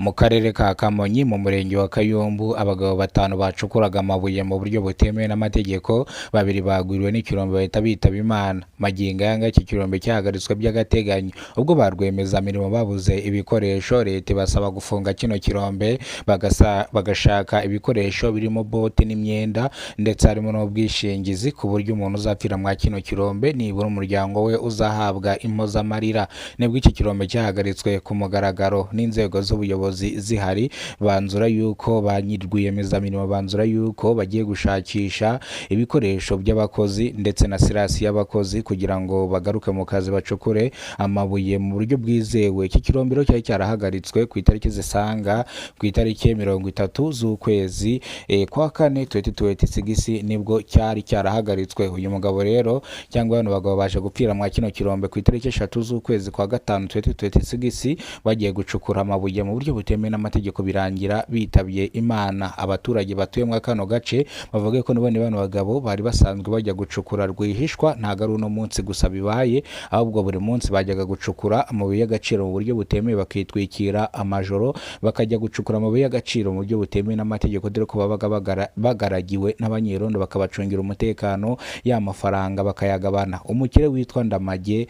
Mu karere ka Kamonyi mu murenge wa Kayumbu, abagabo batanu bacukuraga amabuye mu buryo butemewe n'amategeko, babiri bagwiriwe n'ikirombe bahita bitaba Imana. Magingo aya ngaya iki kirombe cyahagaritswe by'agateganyo. Ubwo ba rwiyemezamirimo babuze ibikoresho, leta ibasaba gufunga kino kirombe bagashaka ibikoresho birimo bote n'imyenda, ndetse harimo n'ubwishingizi ku buryo umuntu uzapfira mwa kino kirombe nibura umuryango we uzahabwa impozamarira. Nibwo iki kirombe cyahagaritswe ku mugaragaro n'inzego z'ubuyobozi zihari, banzura yuko ba rwiyemezamirimo banzura yuko bagiye gushakisha ibikoresho by'abakozi ndetse na sirasi y'abakozi kugira ngo bagaruke mu kazi bacukure amabuye mu buryo bwizewe. Iki kirombe rero cyari cyarahagaritswe ku itariki zisanga ku itariki 30 z'ukwezi kwa kane 2026, nibwo cyari cyarahagaritswe. Uyu mugabo rero cyangwa bano bagabo baje gupfira mwa kino kirombe ku itariki 3 z'ukwezi kwa gatanu 2026, bagiye gucukura amabuye mu buryo butemewe n'amategeko, birangira bitabye Imana. Abaturage batuye muri kano gace bavuga ko n'ubundi bano bagabo bari basanzwe bajya gucukura rwihishwa, ntabwo ari uno munsi gusa bibaye, ahubwo buri munsi bajyaga gucukura amabuye y'agaciro mu buryo butemewe, bakitwikira amajoro bakajya gucukura amabuye y'agaciro mu buryo butemewe n'amategeko, dore ko babaga bagaragiwe n'abanyerondo bakabacungira umutekano, ya mafaranga bakayagabana. Umukire witwa Ndamage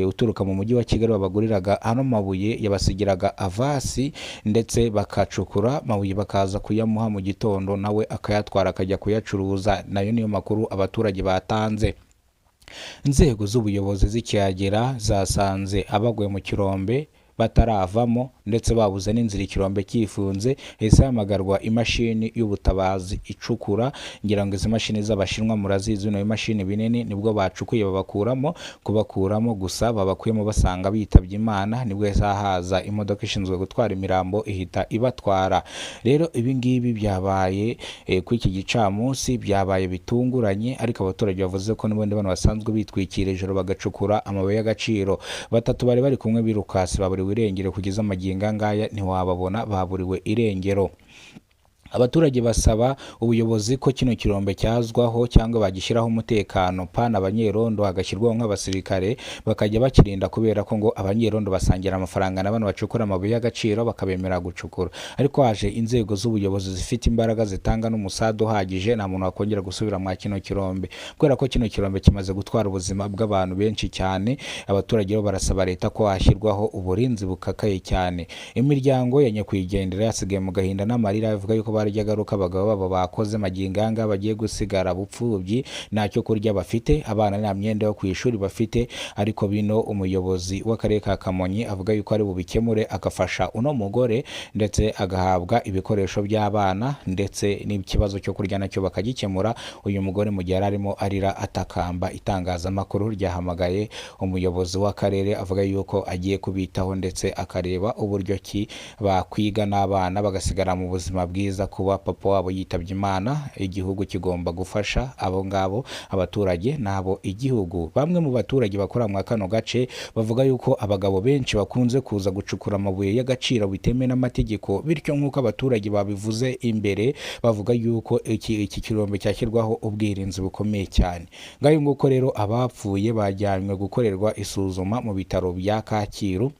uturuka mu mujyi wa Kigali babaguriraga ano mabuye, yabasigiraga avasi ndetse bakacukura amabuye bakaza kuyamuha mu gitondo, nawe akayatwara akajya kuyacuruza. Nayo niyo makuru abaturage batanze. Inzego z'ubuyobozi zikihagera zasanze abaguye mu kirombe bataravamo, ndetse babuze n'inzira, ikirombe cyifunze. Hahise hahamagarwa imashini y'ubutabazi icukura, ngira ngo izi mashini z'Abashinwa murazizi, bino bimashini binini, nibwo bacukuye babakuramo. Kubakuramo gusa babakuyemo basanga bitabye Imana, nibwo hahise haza imodoka ishinzwe gutwara imirambo ihita ibatwara. Rero ibi ngibi byabaye kuri iki gicamunsi, byabaye bitunguranye, ariko abaturage bavuze ko n'ubundi bano basanzwe bitwikira ijoro bagacukura amabuye y'agaciro. Batatu bari bari kumwe birukasi baburiwe irengero, kugeza magingo aya ngaya ntiwababona, baburiwe irengero. Abaturage basaba ubuyobozi ko kino kirombe cyazwaho cyangwa bagishyiraho umutekano, pana abanyerondo, hagashyirwaho nk'abasirikare bakajya bakirinda, kubera ko ngo abanyerondo basangira amafaranga na bano bacukura amabuye y'agaciro bakabemera gucukura. Ariko haje inzego z'ubuyobozi zifite imbaraga zitanga n'umusada uhagije, nta muntu wakongera gusubira mwa kino kirombe, kubera ko kino kirombe kimaze gutwara ubuzima bw'abantu benshi cyane. Abaturage bo barasaba leta ko hashyirwaho uburinzi bukakaye cyane. Imiryango ya nyakwigendera yasigaye mu gahinda n'amarira, ivuga yuko barya agaruka abagabo babo bakoze, magingo aya ngaya bagiye gusigara bupfubyi, ntacyo kurya bafite, abana nta myenda yo ku ishuri bafite. Ariko bino umuyobozi w'akarere ka Kamonyi avuga yuko ari bubikemure, agafasha uno mugore ndetse agahabwa ibikoresho by'abana, ndetse n'ikibazo cyo kurya nacyo bakagikemura. Uyu mugore mu gihe yari arimo arira atakamba, itangazamakuru ryahamagaye umuyobozi w'akarere avuga yuko agiye kubitaho ndetse akareba uburyo ki bakwiga n'abana bagasigara mu buzima bwiza. Kuba papa wabo yitabye Imana, igihugu kigomba gufasha abo ngabo, abaturage n'abo igihugu. Bamwe mu baturage bakora muri kano gace bavuga yuko abagabo benshi bakunze kuza gucukura amabuye y'agaciro bitemewe n'amategeko, bityo nk'uko abaturage babivuze imbere, bavuga yuko iki kirombe cyashyirwaho ubwirinzi bukomeye cyane. Ngayo nguko rero, abapfuye bajyanywe gukorerwa isuzuma mu bitaro bya Kacyiru,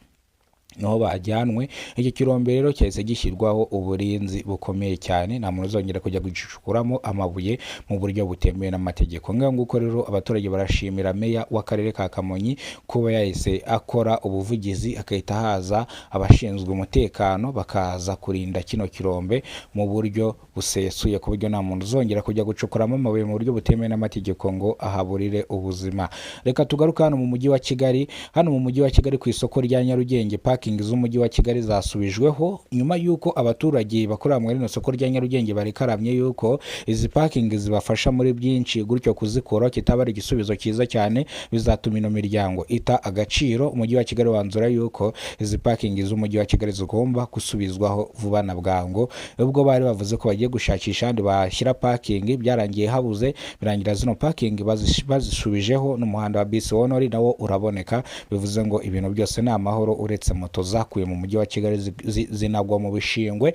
niho bajyanwe. Iki kirombe rero cyahise gishyirwaho uburinzi bukomeye cyane, nta muntu uzongera kujya gucukuramo amabuye mu buryo butemewe n'amategeko. Ngaho nguko rero, abaturage barashimira meya w'akarere ka Kamonyi kuba yahise akora ubuvugizi, agahita haza abashinzwe umutekano bakaza kurinda kino kirombe mu buryo busesuye, ku buryo nta muntu uzongera kujya gucukuramo amabuye mu buryo butemewe n'amategeko ngo ahaburire ubuzima. Reka tugaruke hano mu mujyi wa Kigali. Hano mu mujyi wa Kigali ku isoko rya Nyarugenge, parking z'umujyi wa Kigali zasubijweho nyuma y'uko abaturage bakorera muri rino soko rya Nyarugenge barikaramye yuko izi parking zibafasha muri byinshi, gutyo kuzikuraho kitaba ari igisubizo cyiza cyane, bizatuma ino miryango ita agaciro. Umujyi wa Kigali wanzura yuko izi parking z'umujyi wa Kigali zigomba gusubizwaho vuba na bwangu. Ubwo bari bavuze ko bagiye gushakisha ahandi bashyira parking, byarangiye habuze, birangira zino parking bazisubijeho, n'umuhanda wa bisi wonori nawo uraboneka, bivuze ngo ibintu byose ni amahoro, uretse moto zakuye mu mujyi wa Kigali zinagwa mu bishingwe.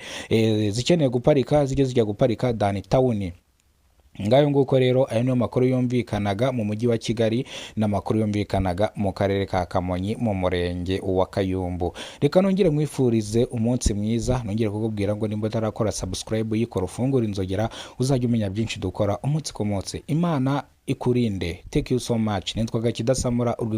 Zikeneye guparika zijye zijya guparika downtown. Ngayo nguko rero, ayo niyo makuru yumvikanaga mu mujyi wa Kigali n'amakuru yumvikanaga mu karere ka Kamonyi mu murenge wa Kayumbu. Reka nongere mwifurize umunsi mwiza, nongere kukubwira ngo nimba utarakora subscribe yikora, ufungure inzogera, uzajya umenya byinshi dukora umunsi ku munsi. Imana ikurinde. Thank you so much. Nitwaga Kidasamura urwi.